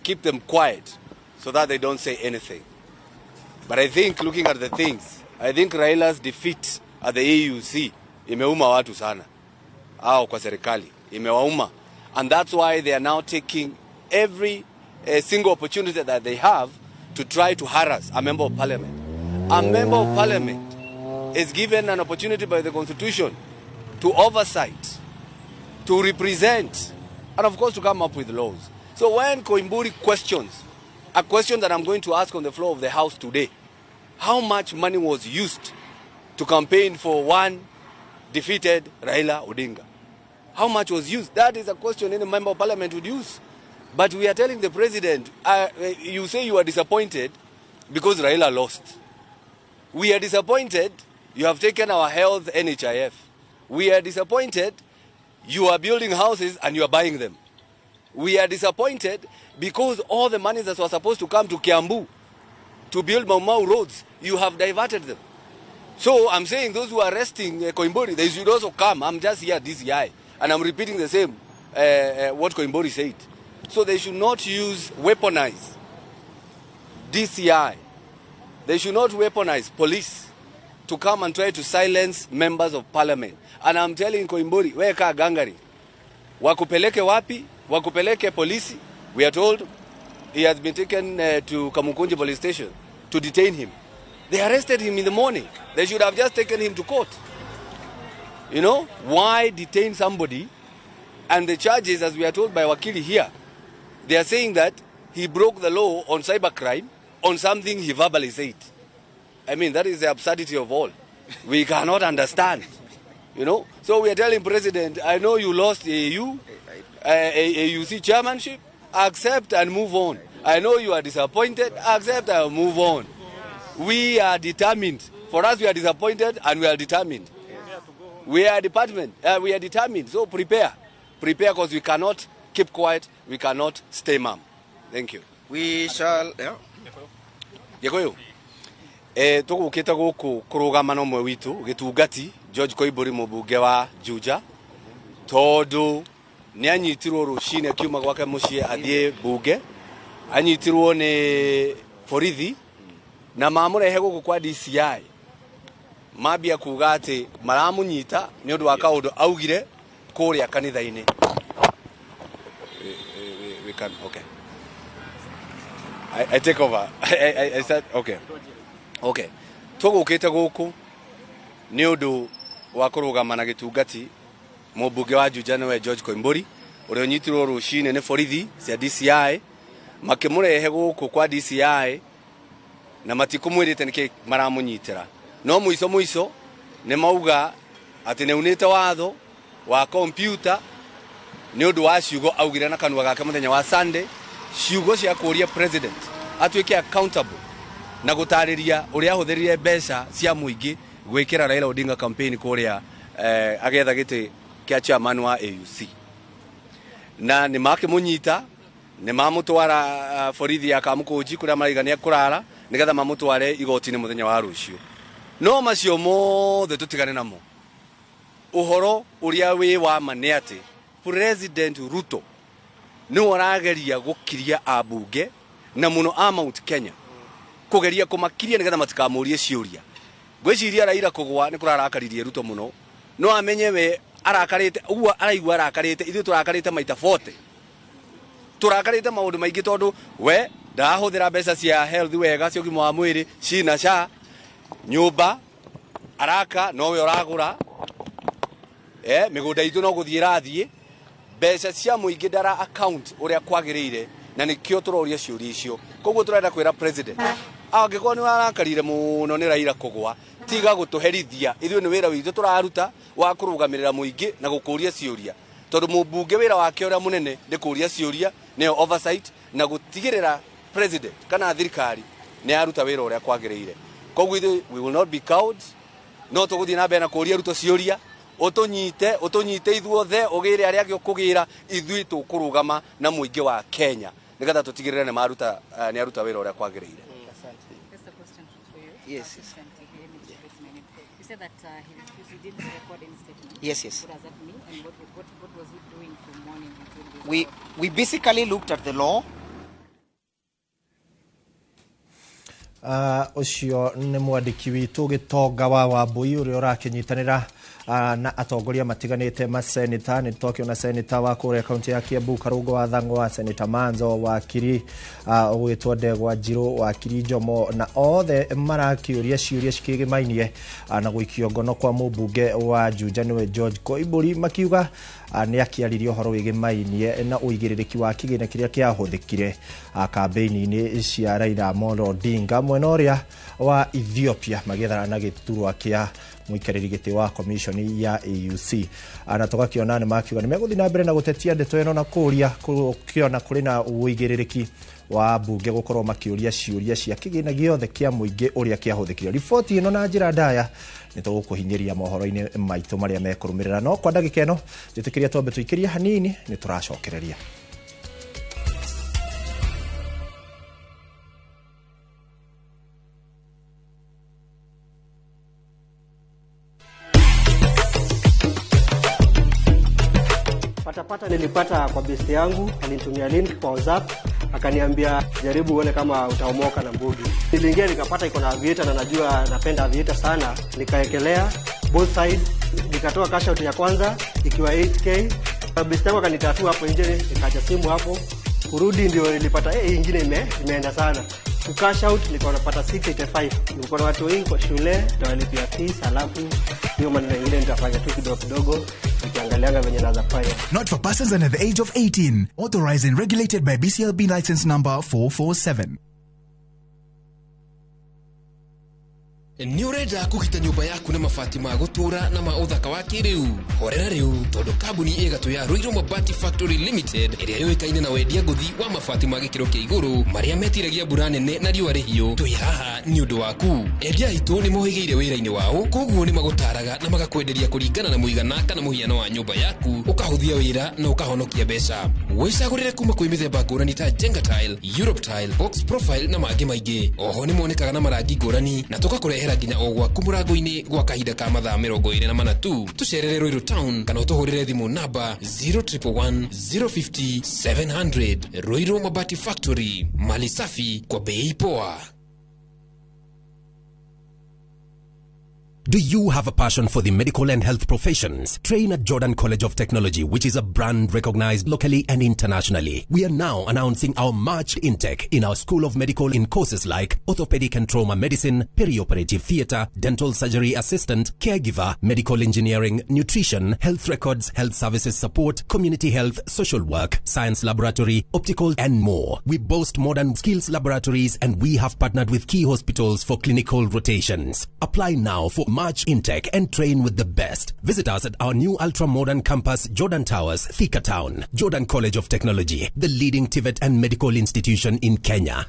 keep them quiet so that they don't say anything. But I think, looking at the things, I think Raila's defeat at the AUC imeuma watu sana. Au kwa serikali imewauma. And that's why they are now taking every single opportunity that they have to try to harass a member of parliament. A member of parliament is given an opportunity by the constitution to oversight, to represent, and of course to come up with laws. So when Koimburi questions, a question that I'm going to ask on the floor of the House today, how much money was used to campaign for one defeated Raila Odinga? How much was used? That is a question any member of parliament would use. But we are telling the president, you say you are disappointed because Raila lost. We are disappointed you have taken our health NHIF. We are disappointed you are building houses and you are buying them. We are disappointed because all the money that was supposed to come to Kiambu to build Mau Mau roads, you have diverted them. So I'm saying those who are arresting Koimburi, they should also come. I'm just here at DCI, and I'm repeating the same, what Koimburi said. So they should not use, weaponize DCI. They should not weaponize police to come and try to silence members of parliament. And I'm telling Koimburi, weka gangari. Wakupeleke wapi? Wakupeleke polisi. We are told he has been taken to Kamukunji police station to detain him. They arrested him in the morning. They should have just taken him to court. You know, why detain somebody? And the charges, as we are told by Wakili here, they are saying that he broke the law on cybercrime, on something he verbally said. I mean, that is the absurdity of all. We cannot understand, you know. So we are telling President, I know you lost AUC chairmanship, accept and move on. I know you are disappointed, accept and move on. We are determined. For us, we are disappointed and we are determined. We are department. We are determined. So prepare. Prepare, because we cannot keep quiet. We cannot stay mum. Thank you. We shall... Yeah. Gikuyu. Tugukite guku kurugama no mwe witu Gitungati George Koimburi mubunge wa Juja, tondu ni anyitirwo rucini akiuma gwake mucii athie bunge, anyitirwo ni borithi na mamurehe guku kwa DCI, mambia kuga ati maramunyita ni undu wa kaundu augire kuria kanitha-ini. We can, okay. I take over. I said okay. Okay. Tugukite guku ni undu wa kurugama na Gitungati mubunge wa Juja niwe George Koimburi uria unyitirwo rucini ni borithi cia DCI, makimurehe guku kwa DCI na matikumwirite niki maramunyitira, no muico muico ni mauga ati ni watho wa kompyuta ni undu wa ciugo augire na kanua gake muthenya wa Sunday, ciugo cia kuria president atuike accountable na gutariria uria ahuthirire mbeca cia muingi gwikira Raila Odinga campaign kuria agetha giti kia chairman wa AUC, na ni makimunyita ni mamutwara borithi ya Kamukunji kuria maraigania kurara nigetha mamutware igoti-ini muthenya wa rucio. No macio mothe tutigane namo, uhoro uria wi wa ma ni ati President Ruto ni arageria gukiria abunge na muno a Mount Kenya kugeria kumakiria nigetha matikamurie ciuria. Ngwiciria Raila kugwa ni kurarakaririe Ruto muno, no amenye we arakarite uguo araigua arakarite, ithuĩ tũrakarĩte maita 40, tũrakarĩte maũndũ maingĩ tondu we Ndahũthĩra mbeca cia health wega cia ũgima wa mwĩrĩ cina SHA nyũmba araka nowe ũragũra mĩgũnda itũ no gũthiĩ ĩrathiĩ mbeca cia mũingĩ ndara account ũrĩa kwagĩrĩire na nĩkĩo tũroria ciũria icio. Koguo tũrenda kwĩra president angĩkorwo nĩ warakarire mũno nĩ Raila kũgwa, tiga gũtũherithia. Ithuĩ nĩ wĩra witũ tũraruta wa kũrũgamĩrĩra mũingĩ na gũkũria ciũria, tondũ mũmbunge wĩra wake ũrĩa mũnene nĩ kũria ciũria, nĩyo oversight, na gũtigĩrĩra president kana thirikari nĩ yaruta wĩra ũrĩa kwagĩrĩire. Koguo ithuĩ we will not be cowards, no tũgũthiĩ na mbere na kũria Ruto ciũria, ũtũnyite ithuothe, ũgĩre arĩa angĩ ũkũgĩra, ithuĩ tũkũrũgama na mũingĩ wa Kenya nĩgetha tũtigĩrĩre nĩ aruta wĩra ũrĩa kwagĩrĩire. Yes, yes. You said that he refused, he didn't record any statement. Yes, yes. What does that mean? And what was he doing from morning until this? We basically looked at the law. Ũcio nĩ mwandĩki witũ Gĩtonga wa Wambui ũrĩa ũrakĩnyitanĩra na atongoria matiganĩte maseneta. Nĩ twakĩona seneta wa kũrĩa kaunti ya Kiambu Karũngo wa Thang'wa, seneta Manzo, wakiri ũgwĩtwo Ndegwa Njirũ, wakiri Njomo, na othe marakĩũria ciũria cikĩgĩmainie na gũikio ngono kwa mũmbunge wa Juja nĩwe George Koimbũri, makiuga nĩ akĩaririe ũhoro wĩgĩmainie na ũigĩrĩrĩki wa kĩgĩna kĩrĩa kĩahũthĩkire kambĩini-inĩ cia Raila Amolo Odinga mwena ũrĩa wa Ethiopia magĩethana na gĩturwa kĩa mũikarĩri gĩtĩ wa commission ya AUC. Na tũgakĩona nĩ makiuga nĩ megũthiĩ na mbere na gũtetia ndeto ĩno na kũria kũkĩona kũrĩ na ũigĩrĩrĩki wa mbunge gũkorwo makĩũria ciũria cia kĩgĩna gĩothe kĩa mũingĩ ũrĩa kĩahũthĩkire. Riboti ĩno na njĩra ndaya nĩ tũgũkũhinyĩria mohoro-inĩ maitũ marĩa mekũrũmĩrĩra, no kwa ndagĩka ĩno njĩtĩkĩria twambe tũikĩrie hanini, nĩ tũracokereria. Patapata nilipata kwa best yangu, alinitumia link kwa WhatsApp, akaniambia jaribu uone kama utaomoka na mbugi. Niliingia nikapata iko na aviator na najua napenda aviator sana, nikaekelea both side, nikatoa cash out ya kwanza ikiwa 8k. Best yangu akanitatua hapo nje, nikaacha simu hapo. Kurudi ndio nilipata hii ingine imeenda sana. Ku cash out nilikuwa napata 685. Nilikuwa na watu wengi kwa shule, nitawalipia fees, alafu hiyo maneno mengine nitafanya tu kidogo kidogo. Not for persons under the age of 18. Authorized and regulated by BCLB license number 447. Nĩ ũrenda kũgita nyũmba yaku na mabati ma gũtũũra na ma ũthaka wa kĩrĩu? Horera rĩu, tondũ kambuni ĩgatũ ya Ruiru Mabati Factory Limited ĩrĩa yũĩkaine na wendia ngũthi wa mabati ma gĩkĩro kĩa igũrũ marĩa metiragia mbura nene na riũa rĩhiũ, twĩ haha nĩ ũndũ waku. Endia aitũ nĩ mohĩgĩire wĩra-inĩ wao, koguo nĩ magũtaraga na magakwenderia kũringana na mũigana kana mũhiano wa nyũmba yaku, ũkahũthia wĩra na ũkahonokia mbeca. Wĩcagũrĩre kuma kwĩ mĩthemba ngũrani ta Jenga Tile, Europe Tile, Box Profile na mangĩ maingĩ. Oho nĩ monekaga na marangi ngũrani na tũgakũrehera nginya o gwaku mũrango-inĩ gwa kahinda ka mathaa 24 tu. Tũcerere Ruiru Town kana ũtũhũrĩre thimũ namba 0111 050 700. Ruiru Mabati Factory, mali safi kwa bei poa. Do you have a passion for the medical and health professions? Train at Jordan College of Technology, which is a brand recognized locally and internationally. We are now announcing our March intake in our School of Medical in courses like orthopedic and trauma medicine, perioperative theater, dental surgery assistant, caregiver, medical engineering, nutrition, health records, health services support, community health, social work, science laboratory, optical, and more. We boast modern skills laboratories and we have partnered with key hospitals for clinical rotations. Apply now for March intake and train with the best. Visit us at our new ultra-modern campus, Jordan Towers, Thika Town. Jordan College of Technology, the leading TVET and medical institution in Kenya.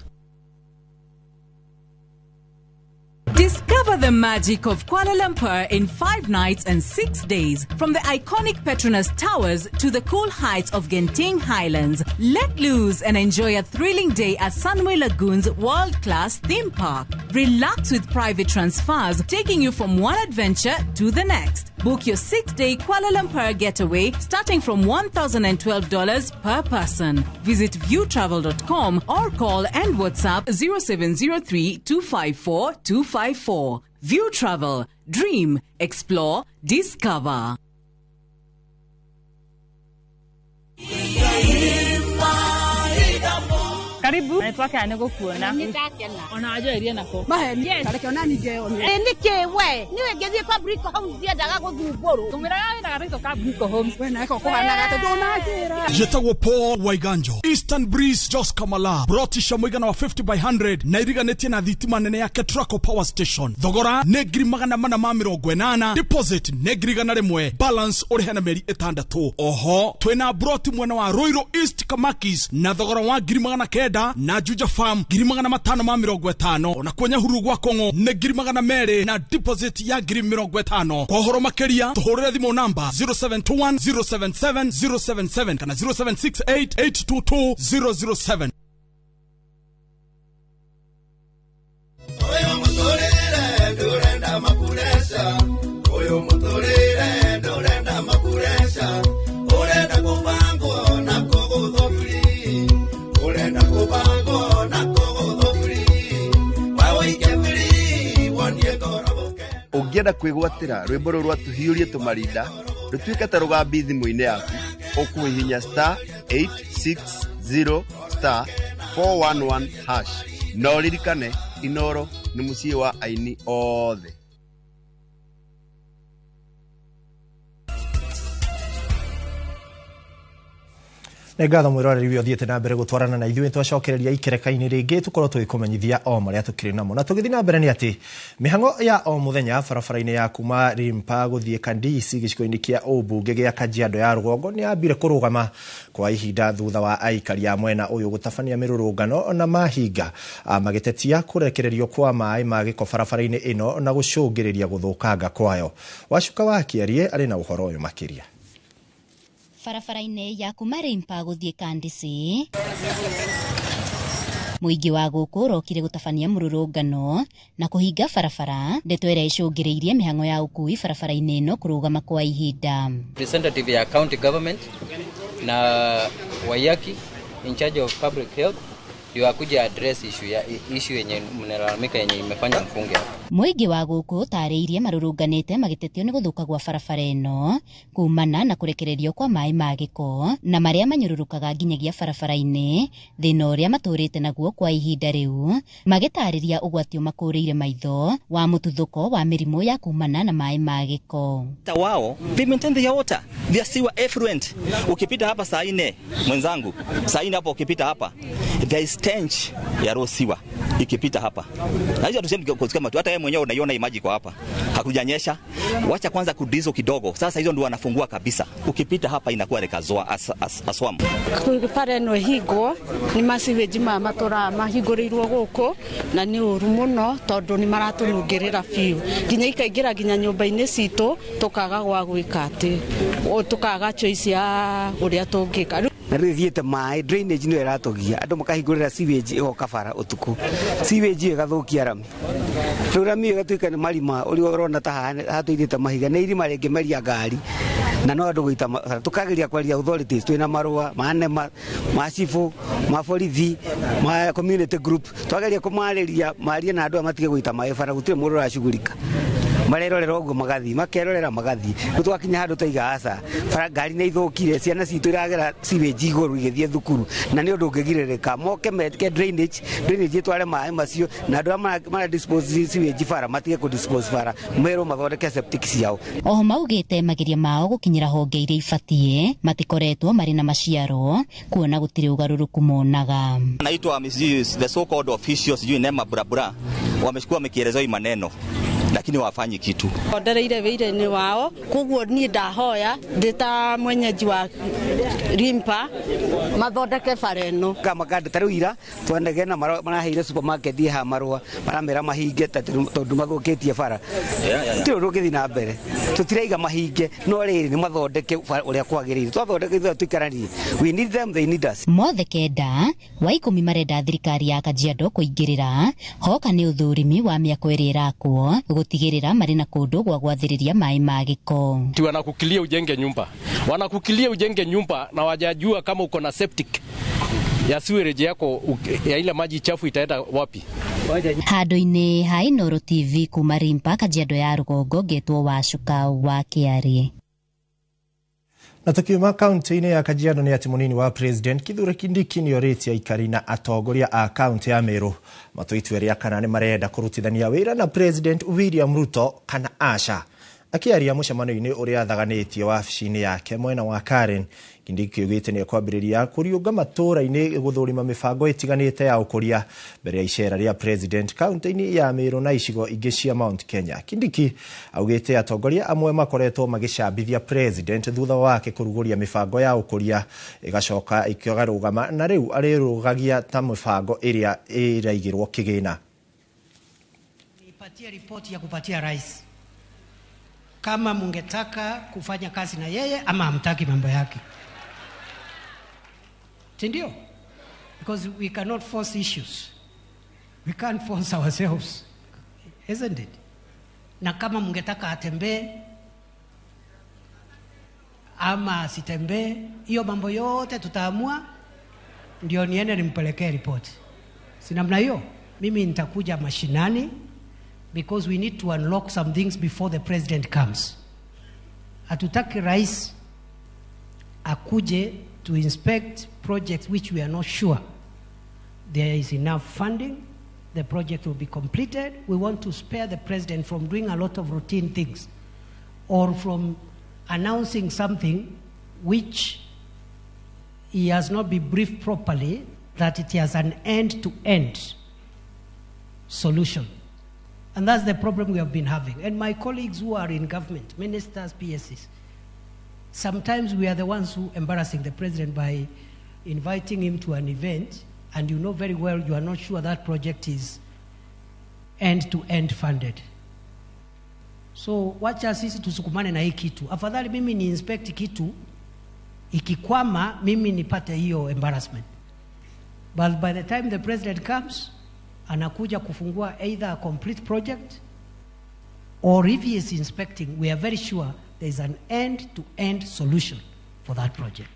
Discover the magic of Kuala Lumpur in 5 nights and 6 days. From the iconic Petronas Towers to the cool heights of Genting Highlands. Let loose and enjoy a thrilling day at Sunway Lagoon's world-class theme park. Relax with private transfers, taking you from one adventure to the next. Book your 6-day Kuala Lumpur getaway starting from $1,012 per person. Visit viewtravel.com or call and WhatsApp 0703 254 254. View Travel. Dream, explore, discover. Karibu. Na twakena nĩ gũkuona. Nĩ ndakena. Ona wanjoerie nako. Maheni. Reke ona ningĩ one. Ĩ nĩkĩ we? Niwe ngĩthiĩ kwa Brico Homes ndiendaga gũthumbũrwo. Tũmĩraga wĩra gathaitũ ka Brico Homes. We nako kũhanaga atĩ ndũnanjĩra. Yetagwo Paul Waiganjo, Eastern Breeze, Jos Kamala, broti cia mũigana wa 50 by 100 na iriganĩtie na thitima nene ya Ketraco Power Station. Thogora nĩ 480,000, deposit nĩ 100,000, balance ũrĩhe na mĩeri 6. Oho twĩna broti mwena wa Ruiru East Kamakis na thogora wa 900,000 na Juja Farm 550,000. Ona kuo Nyahururu gwa Kong'o nĩ 200,000 na deposit ya 50,000. Kwa ũhoro makĩria tũhũrĩre thimũ namba 0721 077 077 kana 0768 822 007. Ũngĩenda kwĩgwatĩra rwĩmbo rũrũ rwa tũhiũrie tũmarinda rũtuĩke ta rũgambi thimũ-inĩ yaku, ũkũhihinya star 860 star 411 hash. Na ũririkane Inoro nĩ mũciĩ wa aini othe. Nĩ ngatho mwĩroreri ũyũ ũthiĩte na mbere gũtwarana na ithuĩ twacokereria ikereka-inĩ rĩngĩ tũkorwo tũgĩkũmenyithia o marĩa tũkĩrĩ namo. Na tũgĩthiĩ na mbere nĩ atĩ mĩhang'o ya o mũthenya barabara-inĩ ya kuma Rimpa gũthiĩ Kandisi gĩcigo-inĩ kĩa ũmbunge gĩa Kajiado ya rũgongo nĩ yambire kũrũgama kwa ihinda thutha wa aikari a mwena ũyũ gũtabania mĩrũrũngano na mahinga magĩtetia kũrekererio kwa maĩ ma gĩko barabara-inĩ ĩno na gũcũngĩrĩria gũthũkanga kwayo. Wacuka wa Kĩarie arĩ na ũhoro ũyũ makĩria. Barabara-inĩ ya kuma Rimpa gũthiĩ Kandisi, mũingĩ wa gũkũ ũrokire gũtabania mũrũrũngano na kũhinga barabara, ndeto ĩrĩa ĩcũngĩrĩirie mĩhang'o ya ũkui barabara-inĩ ĩno kũrũgama kwa ihinda. Representative ya county government na Waiyaki in charge of public health ndio akuja address issue yenye mnalalamika yenye imefanya mfunge. Mũingĩ wa gũkũ ũtarĩirie marũrũnganĩte magĩtetio nĩ gũthũka gwa barabara ĩno kumana na kũrekererio kwa maĩ ma gĩko na marĩa manyũrũrũkaga nginyagia barabara-inĩ, thĩna ũrĩa matũrĩte naguo kwa ihinda rĩu, magĩtarĩria ũgwati ũmakũrĩire maitho wa mũtuthũko wa mĩrimũ ya kumana na maĩ ma gĩko. Wao they maintain their water, their sewer effluent. Ukipita hapa saa 4 mwenzangu, saa 4 hapo ukipita hapa there is stench ya raw sewer ikipita hapa. Na hizo tuseme kama tu hata yeye mwenyewe unaiona imaji kwa hapa. Hakujanyesha. Wacha kwanza kudizo kidogo. Sasa hizo ndio wanafungua kabisa. Ukipita hapa inakuwa rekazoa aswam. Pare no higo ni masiweji ma matora mahingũrĩirwo gũkũ na nĩ ũru mũno tondũ nĩ maratũnungĩrĩra biũ nginya ikaingĩra nginya nyũmba-inĩ citũ tũkaga gwa gwĩka atĩ tũkaga choice ya ũrĩa tũngĩka. Na rĩu thiĩte maĩ drainage nĩyo ĩratũgia andũ makahingũrĩra sewage ĩgoka bara ũtukũ, sewage ĩyo ĩgathũkia rami, rĩu rami ĩyo ĩgatuĩka nĩ marima ũrĩa ũrona ta hatũirĩte mahiga nĩ irima rĩngĩmeria ngari na no andũ gũita. Tũkageria kwaria authorities twĩna marũa ma NEMA, ma cibũ, ma borithi, ma community group, twageria kũmarĩria marie na andũ aya matige gũita maĩ bara, gũtirĩ mũndũ ũracugurika. Marerorera ũguo magathiĩ, makerorera magathiĩ, rĩu twakinya handũ twaiga aca, bara ngari nĩ ithũkire, ciana citũ iragera sewage igũrũ igĩthiĩ thukuru na nĩ ũndũ ũngĩgirĩrĩka. Moke meke drainage, drainage ĩtware maĩ macio na andũ arĩa mara dispose sewage bara matige kũ dispose bara, merwo mathondeke septic ciao. Oho maugĩte mageria mao gũkinyĩra honge iria ibatiĩ matikoretwo marĩ na maciaro kuona gũtirĩ ũgarũrũku monaga. Naitwa the so called officials sijui NEMA burabura wamechukua wamekielezea hii maneno lakini wafanyi kitu. Ondereire wĩra-inĩ wao koguo niĩ ndahoya ndĩ ta mwenyeji wa Rimpa mathondeke bara ĩno. Kama kandĩ ta rĩu ira twanegena maraheire supermarket ha marũa maramera mahinge tondũ mathũkĩtie bara, gũtirĩ ũndũ ũngĩthiĩ na mbere, tũtiraiga mahinge no rĩrĩ nĩ mathondeke ũrĩa kwagĩrĩire, twathondeka ithuĩ tũikaranie. We need them, they need us. Mothe kenda wa 10 marenda thirikari ya Kajiado kũingĩrĩra hoka nĩ ũthũrimi wa mĩako ĩrĩa ĩrakwo gũtigĩrĩra marĩ na kũndũ gwa gwathĩrĩria maĩ ma gĩko. Wanakukilia ujenge nyumba, wanakukilia ujenge nyumba na wajajua kama uko na septic ya sewerage yako ya ile maji chafu itaenda wapi. Handũ-inĩ ha Inooro TV kuma Rimpa Kajiado ya rũgongo ngetwo Wacuka wa Kĩarie. Na tukiuma kaunti-inĩ ya Kajiado nĩ atĩ mũnini wa president Kithure Kindiki nĩ orĩtie aikari na atongoria a kaunti ya Meru matue itua rĩa kana nĩ marenda kũrutithania wĩra na President William Ruto kana aca. Akĩaria mũcemanio-inĩ ũrĩa athaganĩtie wabici-inĩ yake mwena wa Karen, Kindiki augĩte nĩ ekwambĩrĩria kũriũnga matũũra-inĩ gũthũrima mĩbango ĩtiganĩte ya ũkũria mbere ya icera rĩa president kaunti-inĩ ya Meru na icigo ingĩ cia Mount Kenya. Kindiki augĩte atongoria amwe makoretwo magĩcambithia president thutha wake kũrugũria mĩbango ya ũkũria ĩgacoka ĩkarũgama na rĩu arĩrũgagia ta mĩbango ĩrĩa ĩraigĩrwo kĩgĩna. Nipatie ripoti ya kupatia rais kama mungetaka kufanya kazi na yeye ama hamtaki mambo yake, si ndio? Because we cannot force issues, we can't force ourselves, isn't it? Na kama mungetaka atembee ama asitembee, hiyo mambo yote tutaamua, ndio niende nimpelekee ripoti, si namna hiyo? Mimi nitakuja mashinani because we need to unlock some things before the president comes. Hatutaki rais akuje to inspect projects which we are not sure there is enough funding, the project will be completed. We want to spare the president from doing a lot of routine things or from announcing something which he has not been briefed properly that it has an end-to-end solution. And that's the problem we have been having. And my colleagues who are in government, ministers, PSs, sometimes we are the ones who embarrassing the president by inviting him to an event, and you know very well you are not sure that project is end-to-end funded. So wacha sisi tusukumane na hii kitu. Afadhali mimi ni inspect kitu, ikikwama mimi nipate hiyo embarrassment. But by the time the president comes, anakuja kufungua either a complete project or if he is inspecting, we are very sure there is an end-to-end solution for that project.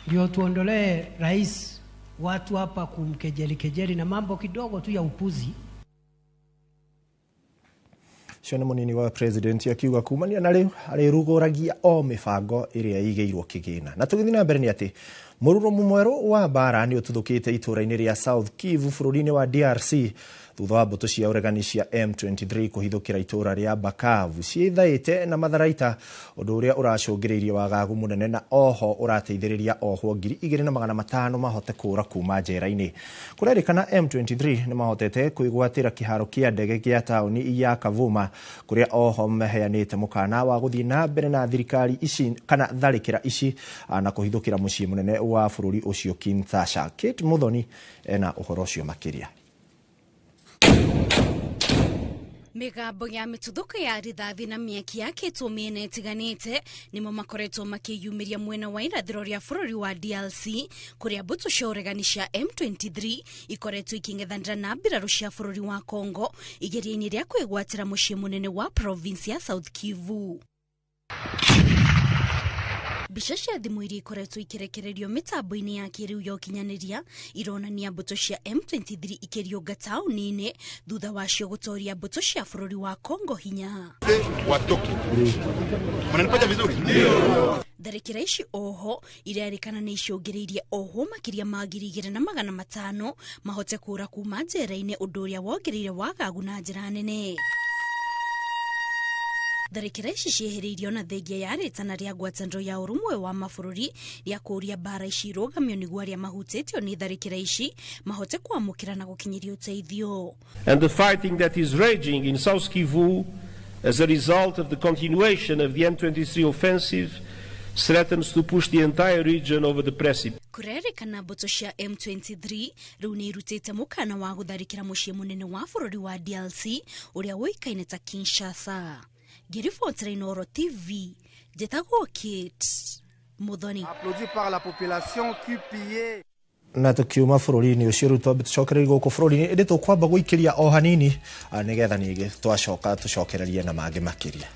Ndio tuondolee rais watu hapa kumkejeli kejeli na mambo kidogo tu ya upuzi. Ũcio nĩ mũnini wa president akiuga kumania na rĩu arĩrugũragia o mĩbango ĩrĩa ĩigĩirwo kĩgĩna. Na tũgĩthiĩ na mbere nĩ atĩ mũrurumo mwerũ wa mbara nĩ ũtuthũkĩte itũũra-inĩ rĩa South Kivu bũrũri-inĩ wa DRC thutha wa mbũtũ cia ũregani cia M23 kũhithũkĩra itũũra rĩa Bukavu ciĩthaĩte na matharaita, ũndũ ũrĩa ũracũngĩrĩirie wagagu mũnene na oho ũrateithĩrĩria ohwo 2500 mahote kũũra kuma njera-inĩ. Kũrerĩkana M23 nĩ mahotete kwĩgwatĩra kĩharo kĩa ndege gĩa taũni ya Kavuma kũrĩa oho maheanĩte mũkana wa gũthiĩ na mbere na thirikari ici kana tharĩkĩra ici na kũhithũkĩra mũciĩ mũnene wa bũrũri ũcio Kinshasa. Kate Muthoni ena ũhoro ũcio makĩria. Mĩgambo ya mĩtuthũko ya rithathi na mĩaki yakĩtwo mĩena ĩtiganĩte nĩmo makoretwo makĩyumĩria mwena wa irathĩro rĩa bũrũri wa DRC kũrĩa mbũtũ cia ũregani cia M23 ikoretwo ikĩng'ethanĩra na mbirarũ cia bũrũri wa Congo igeria-inĩ rĩa kwĩgwatĩra mũciĩ mũnene wa province ya South Kivu. Mbica cia thimũ iria ikoretwo ikirekererio mĩtambo-inĩ ya kĩrĩu ya ũkinyanĩria ironania mbũtũ cia M23 ikĩriũnga taũni-inĩ thutha wacio gũtoria mbũtũ cia bũrũri wa Congo hinya. Tharĩkĩra ici oho irerĩkana nĩ icũngĩrĩirie ohwo makĩria ma 2500 mahote kũũra kuma njera-inĩ, ũndũ ũrĩa wongereire wagagu na njĩra nene. Tharĩkĩra ici cieheririo na thengia ya rĩtana rĩa ngwatanĩro ya ũrũmwe wa mabũrũri rĩa kũũria mbara ici irũgamio nĩguo arĩa mahutĩtio nĩ tharĩkĩra ici mahote kwamũkĩra na gũkinyĩria ũteithio. And the fighting that is raging in South Kivu as a result of the continuation of the M23 offensive threatens to push the entire region over the precipice. Kũrerĩkana mbũtũ cia M23 rĩu nĩ irutĩte mũkana wa gũtharĩkĩra mũciĩ mũnene wa bũrũri wa DRC ũrĩa ũĩkaine ta Kinshasa. Ngĩribotera Inooro TV, njĩtagwo Kate Muthoni. Applaudi par la population QPA. Na tukiuma bũrũri-inĩ ũcio rĩu twambe tũcokererie gũkũ bũrũri-inĩ, ĩndĩ tũkwamba gũikĩria o hanini nĩgetha ningĩ twacoka tũcokererie na mangĩ makĩria.